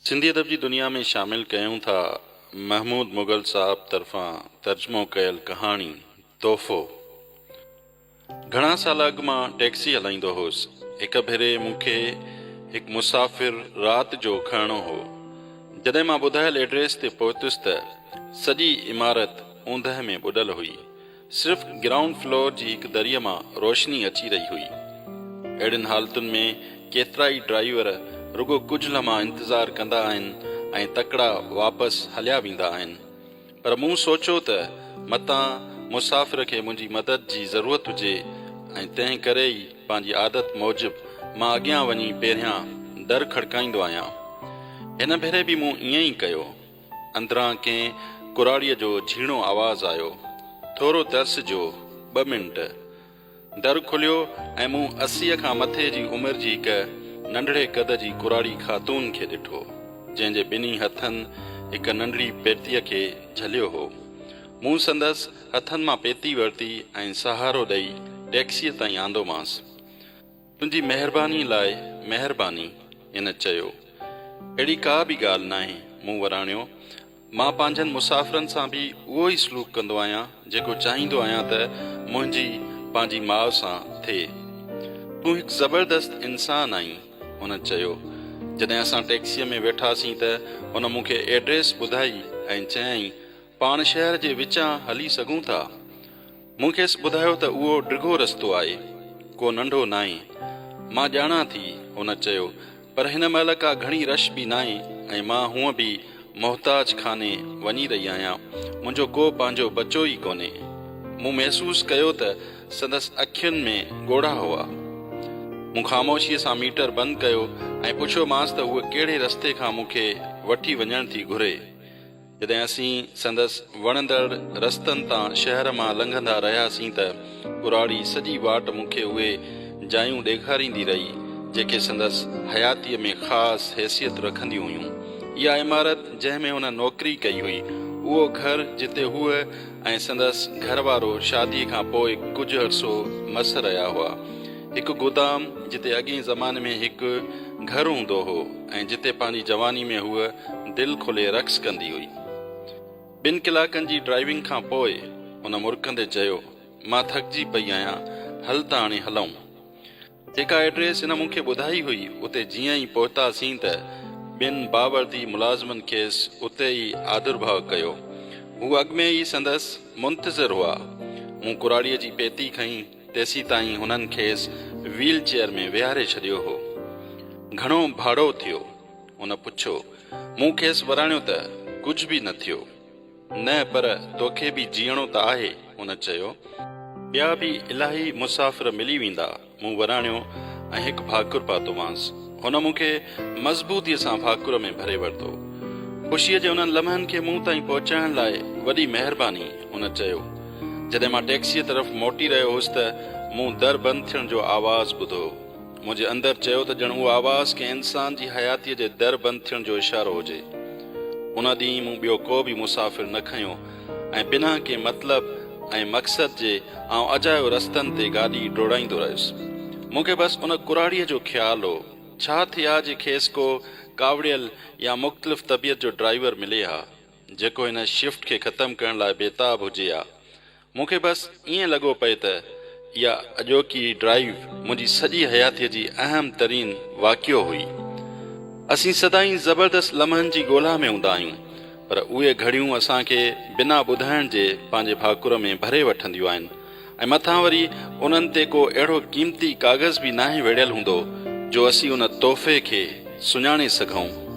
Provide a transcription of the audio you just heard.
سنڌي ادب جي دنيا ۾ شامل ڪيون ٿا محمود مغل صاحب طرفان ترجمو ڪيل ڪهاڻي تحفو گهڻا سال اڳ مان ٽيڪسي هلائيندو هوس. هڪ ڀيري مون کي هڪ مسافر رات جو کڻڻو هو. جڏهن مان ٻڌايل ايڊريس تي پهتس ته سڄي عمارت اوندهه ۾ ٻڏل هئي. صرف گرائونڊ فلور جي هڪ دريء مان روشني اچي رهي هئي. اهڙين حالتن ۾ ڪيترائي ڊرائيور رڳو ڪجهه لمحا انتظار ڪندا آهن ۽ تڪڙا واپس هليا ويندا آهن. پر مون سوچيو ته متان مسافر کي منهنجي مدد جي ضرورت هجي ۽ تنهن ڪري ئي پنهنجي عادت موجب مان اڳيان وڃي پهريان در کڙڪائيندو آهيان. هن ڀيري به مون ائين ئي ڪيو. اندران ڪنهن ڪراڙيء جو جهيڻو آواز آيو، ٿورو ترسجو، ٻه منٽ. در کليو ۽ مون اسيء کان مٿي جي عمر جي هڪ ننڍڙي قد جي ڪراڙي خاتون کي ڏٺو، جنهن جي ٻنهي هٿن هڪ ننڍڙي پيتيء کي جهليو هو. مون سندس هٿن مان پيتي ورتي ۽ سهارو ڏئي ٽيڪسيء تائين آندومانس. تنهنجي مهربانيء لاء مهرباني، هن چيو. اهڙي ڪا به ڳالهه ناهي، مون وراڻيو. مان پنهنجن مسافرن سان به اهو ئي سلوڪ ڪندو آهيان، جيڪو چاهيندو آهيان ته منهنجي پنهنجي ماء سان ٿئي. تون هڪ زبردست انسان آهين، هن چيو. جڏهن اسان ٽيڪسيء ۾ ويٺاسين ته هن مون کي ايڊريس ٻڌائي ۽ چيائين، پاڻ شهر جي وچان هلي سگهون ٿا. مون کيس ٻڌايو ته اهو ڊگهو رستو آهي، ڪو ننڍو ناهي. مان ڄاڻان ٿي، هن چيو، پر هن مهل ڪا گهڻي رش به ناهي ۽ مان هونء به محتاج خاني وڃي رهي آهيان، منهنجو ڪو پنهنجو ٻچو ئي ڪونهي. مون محسوس ڪيو ته سندس اکين ۾ ڳوڙها هئا. مون خاموشيء سان ميٽر بند ڪيو ۽ پڇيومانس ته هوء ڪهڙي رستي کان مون کي وٺي وڃڻ ٿي گهري. جڏهن اسين سندس وڻندڙ رستن تان شهر مان لنگهندا رهياسين ته ڪراڙي سڄي واٽ مون کي اهي جايون ڏيکاريندي رهي، جيڪي سندس حياتيء ۾ خاص حيثيت رکنديون هيون. اها عمارت جنهن ۾ هن نوڪري ڪئي هئي، اهو گهر جتي هوء ۽ سندس گهر وارو شاديء کان پوء ڪجهه عرصو مس رهيا هئا. هڪ گودام جتي اڳئين زماني ۾ هڪ گهر هوندو هو ۽ جتي پنهنجي جواني ۾ هوء دل کولي رقص ڪندي هئي. ٻن ڪلاڪن جي ڊرائيونگ کان پوء هن مرڪندي چيو، مان ٿڪجي پئي آهيان، هل ته هاڻي هلون. جيڪا ايڊريس هن مون کي ٻڌائي هئي، اتي جيئن ئي پهتاسين ته ٻن باوردي ملازمن کيس اتي ئي آڌرڀاء ڪيو. هو اڳ ۾ ئي سندس منتظر هئا. مون ڪراڙيء جي پيتي کنئي، تيسيتائين هنن کيس ويل چيئر ۾ ويهاري ڇڏيو هو. گهڻو ڀاڙو ٿيو؟ هن پڇيو. مون کيس وراڻيو ته ڪجهه به نه ٿيو. نه پر توکي به جيئڻو ته آهي. هن چيو. ٻيا به الاهي مسافر ملي ويندا. مون وراڻيو ۽ هڪ ڀاڪر پاتومانس. هن مون کي مضبوطيء سان ڀاڪر ۾ ڀري ورتو. خوشيء جي انهن لمحن کي مون تائين پهچائڻ لاء وڏي مهرباني. هن چيو. جڏهن مان ٽيڪسيء طرف موٽي رهيو هوس ته مون در بند ٿيڻ جو آواز ٻڌو. منهنجي اندر چيو ته ڄڻ اهو آواز ڪنهن انسان جي حياتيء جي در بند ٿيڻ جو اشارو هجي. ان ڏينهن مون ٻيو ڪو به مسافر نه کنيو ۽ بنا ڪنهن مطلب ۽ مقصد جي آئون اجايو رستن تي گاڏي ڊوڙائيندو رهيس. مون کي بس ان ڪراڙيء جو خيال هو. ڇا ٿئي ها جي کيس ڪو ڪاوڙيل يا مختلف طبيعت جو ڊرائيور ملي ها، جيڪو هن شفٽ کي ختم ڪرڻ لاء بيتاب هجي ها. مون کي بس ائين لڳو پئي ته اها اڄوڪي ڊرائيو منهنجي سڄي حياتيء جي اهم ترين واقعو هئي. اسين سدائين زبردست لمحن جي ڳولا ۾ هوندا آهيون، پر اهي گهڙيون اسان کي بنا ٻڌائڻ جي پنهنجي ڀاڪر ۾ ڀري وٺنديون آهن ۽ مٿان وري انهن تي ڪو اهڙو قيمتي ڪاغذ به ناهي ويڙهيل هوندو جو اسين ان تحفي کي سڃاڻي سگهون.